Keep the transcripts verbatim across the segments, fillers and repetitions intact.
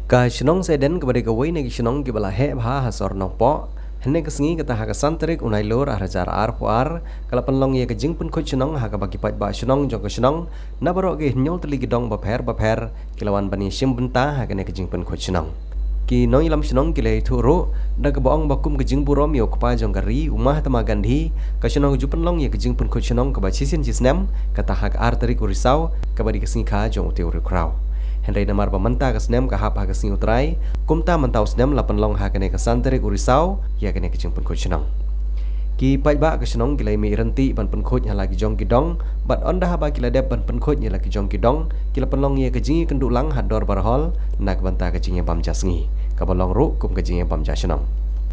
Ka shnong Saiden kaba dei kawei na ki shnong kiba la heh bha ha sor Nongpoh, hynne ka sngi kata ha ka san tarik u Nailur ar hajar arphew ar, ka la pynlong ïa ka jingpynkhuid shnong ha kaba ki paidbah shnong jong ka shnong na baroh ki hynñiew tylli ki dong bapher bapher ki la wan ban ïashim bynta ha kane ka jingpynkhuid shnong. Ki nongïalam shnong ki la ïathuh ruh da kaba ong ba kum ka jingburom ïa u kpa jong ka ri u Mahatma Gandhi, ka shnong ka ju pynlong ïa ka jingpynkhuid shnong kaba shisien shisnem, kata ha ka ar tarik u Risaw, kaba dei ka sngi kha jong u Tiew Riewkhraw. Hynrei namar ba mynta ka snem ka hap ha ka sngi u Trai, kumta mynta u snem la pynlong ha kane ka san tarik u Risaw ïa kane ka jingpynkhuid shnong. Ki paidbah ka shnong ki la ïa mih ryntih ban pynkhuid ha la ki jong ki dong, bad ynda haba ki la dep ban pynkhuid ïa la ki jong ki dong, ki la pynlong ïa ka jingïakynduh lang ha dorbar hall na ka bynta ka jingïabam ja sngi, kaba long ruh kum ka jingïabam ja shnong.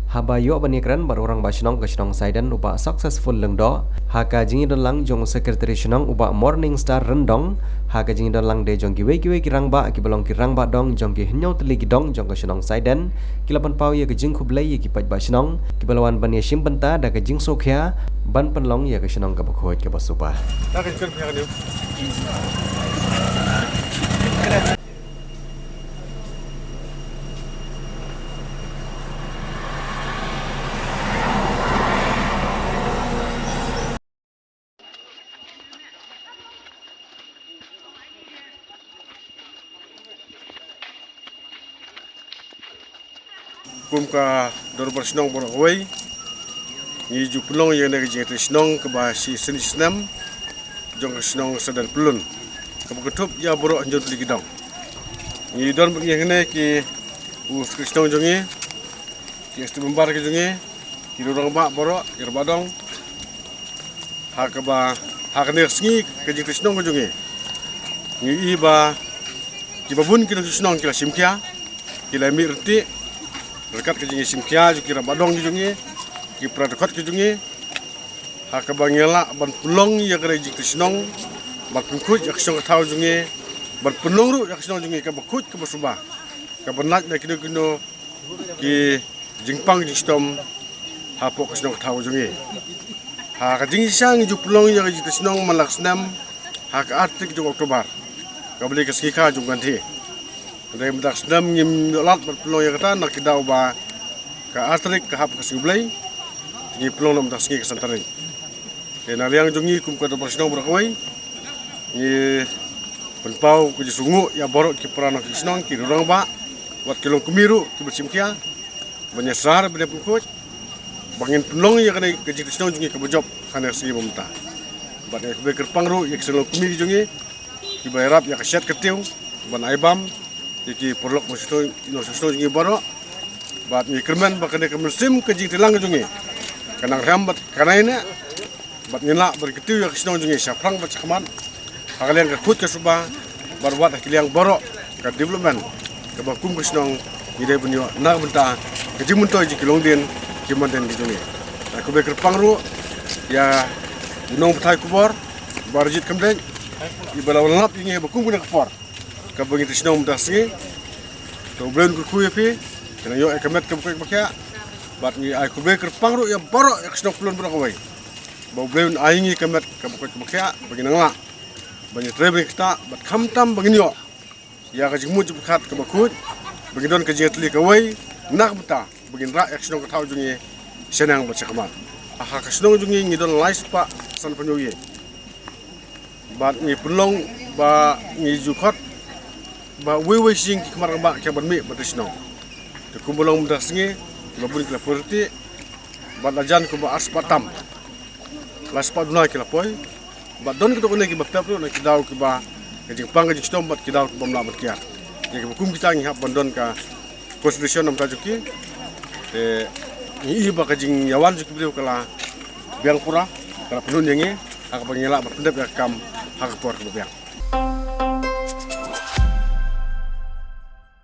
Haba ïoh ban ïakren bad u rangbah shnong ka shnong Saiden u Bah Successful Lyngdoh, ha ka jingïadon lang jong u Secretary shnong u Bah Morning Star Ryndong, ha ka jingïadon lang de jong kiwei kiwei ki rangbah kiba long ki rangbah dong jong ki hynñiew tylli ki dong jong ka shnong Saiden, ki la pynpaw ïa ka jingkhublei ïa ki paidbah shnong kiba la wan ban ïashim bynta da ka jingsngewkhia ban pynlong ïa ka shnong kaba khuid kaba suba. Kum ka dorbar shnong baroh kawei, ngi ju pynlong ïa kane ka jingïatrei shnong kaba shisien shisnem jong ka shnong Saiden Pyllun, kaba kynthup ïa baroh hynñiew tylli ki dong. Ngi don bad ngi hangne ki u secretary shnong jong ngi, ki S T member ki jong ngi, ki rangbah baroh, ki rangbah dong. Ha kaba, ha kane ka sngi ka jingtrei shnong ka jong ngi, ngi i ba kiba bun ki nongtrei shnong ki la shim khia, ki la mih ryntih ryngkat ka jingshim khia jong ki rangbah dong ki jong ngi, ki para dkhot ki jong ngi. Ha kaba ngi lah ban pynlong ïa ka jingtrei shnong, ban pynkhuid ïa ka shnong ka thaw jong ngi, ban pynlong ruh ïa ka shnong jong ngi kaba khuid kaba suba, kaba nang na kino kino ki jingpang jingshitom hapoh ka shnong ka thaw jong ngi. Ha ka jingshisha ngi ju pynlong ïa ka jingtrei shnong man la ka snem ha ka ar tarik jong October, kaba dei ka sngi kha jong u Gandhi. Hynrei mynta ka snem ngim ïoh lad ban pynlong ïa kata na ki daw ba ka ar tarik ka hap ka sngi Blei, te ngi pynlong na mynta ka sngi ka san tarik. Te na liang jong ngi kum ka dorbar shnong baroh kawei, ngi pynpaw ka jingsngewnguh ïa baroh ki para nongtrei shnong, ki rangbah, wat ki longkmie ruh kiba shim khia ban ïasyrah ban ïapynkhuid, ba ngin pynlong ïa kane ka jingtrei shnong jong ngi kaba jop ha kane ka sngi ba mynta. Bad ngi khublei kyrpang ruh ïa ki seng longkmie ki jong ngi kiba ïarap ïa ka shet ka tiew ban ai bam ïa ki paralok nongshong shnong, nongshong shnong jong ngi baroh. Bad ngi kyrmen ba kane ka mynsiem ka jingtreilang jong ngi ka nang rem bad ka nai ne, bad ngin lah ban kyntiew ïa ka shnong jong ngi shaphrang bad shakhmat ha ka liang ka khuid ka suba, bad wat ha ki liang baroh ka development kaba kum ka shnong ngi dei ban ïoh na ka bynta ka jingmyntoi jong ki longdien ki mandien ki jong ngi. Ngi khublei kyrpang ruh ïa u nongpathai khubor Bah Rajit Khymdeit, iba la wan lap ïa ngi ba kum kane ka por kaba ngi trei shnong mynta ka sngi. To U Blei un kyrkhu ïa phi, phin nang ïoh ïa ka met kaba koit kaba khiah. Bad ngi ai khublei kyrpang ruh ïa baroh ïa ka shnong Pyllun baroh kawei, ba U Blei un ai ngi ka met kaba koit kaba khiah ba ngin nang lah ban ïatrei ban ïakynduh bad khamtam ba ngin ïoh ïa ka jingmut jingpyrkhat kaba khuid, ba ngin don ka jingïatylli kawei na ka bynta ba ngin rah ïa ka shnong ka thaw jong ngi shaneng bad shakhmat. Ha ka shnong jong ngi ngi don lai spah sanphew hynñiew ïing. Bad ngi pynlong ba ngi ju khot ba uwei uwei shi ïing ki khmat rangbah ki hap ban mih ban trei shnong. Te kumba long mynta ka sngi, kiba bun ki la poi ryntih, bad la jan kumba ar spah tam, lai spah duna ki la poi. Bad don kito kine kiba pep ruh na ki daw kiba ka jingpang ka jingshitom bad ki daw kibym lah ban kiar. Ïa kiba kum kita ngi hap ban don ka consideration na bynta jong ki. Te ngi i ba ka jingïawan jong ki briew ka la biang pura, ka la pynhun ïa ngi ha kaba ngi lah ban pyndep ïa ka kam ha ka por kaba biang.